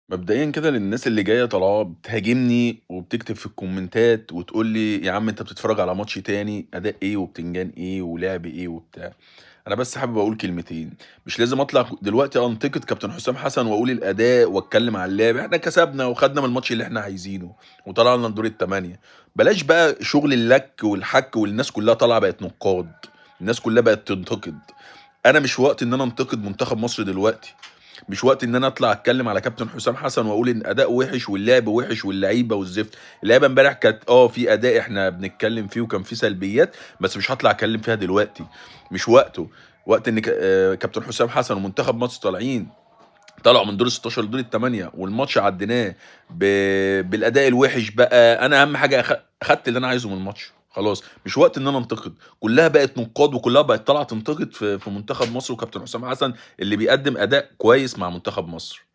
مبدئيًا كده للناس اللي جاية طالعة بتهاجمني وبتكتب في الكومنتات وتقول لي: "يا عم أنت بتتفرج على ماتش تاني، أداء إيه وبتنجان إيه ولعب إيه وبتاع." أنا بس حابب أقول كلمتين، مش لازم أطلع دلوقتي أنتقد كابتن حسام حسن وأقول الأداء وأتكلم على اللعب، إحنا كسبنا وخدنا من الماتش اللي إحنا عايزينه وطلعنا لدور ال8. بلاش بقى شغل اللَك والحك والناس كلها طالعة بقت نقاد، الناس كلها بقت تنتقد. أنا مش وقت إن أنا أنتقد منتخب مصر دلوقتي. مش وقت ان انا اطلع اتكلم على كابتن حسام حسن واقول ان الاداء وحش واللعب وحش واللعيبة والزفت. اللعيبة امبارح كانت في اداء احنا بنتكلم فيه وكان في سلبيات، بس مش هطلع اتكلم فيها دلوقتي، مش وقته. وقت ان كابتن حسام حسن ومنتخب مصر طلعوا من دور ال 16 لدور الثمانية والماتش عديناه بالاداء الوحش. بقى انا اهم حاجة اخدت اللي انا عايزه من الماتش، خلاص مش وقت ان انا انتقد. كلها بقت نقاد وكلها بقت طالعه تنتقد في منتخب مصر وكابتن حسام حسن اللي بيقدم اداء كويس مع منتخب مصر.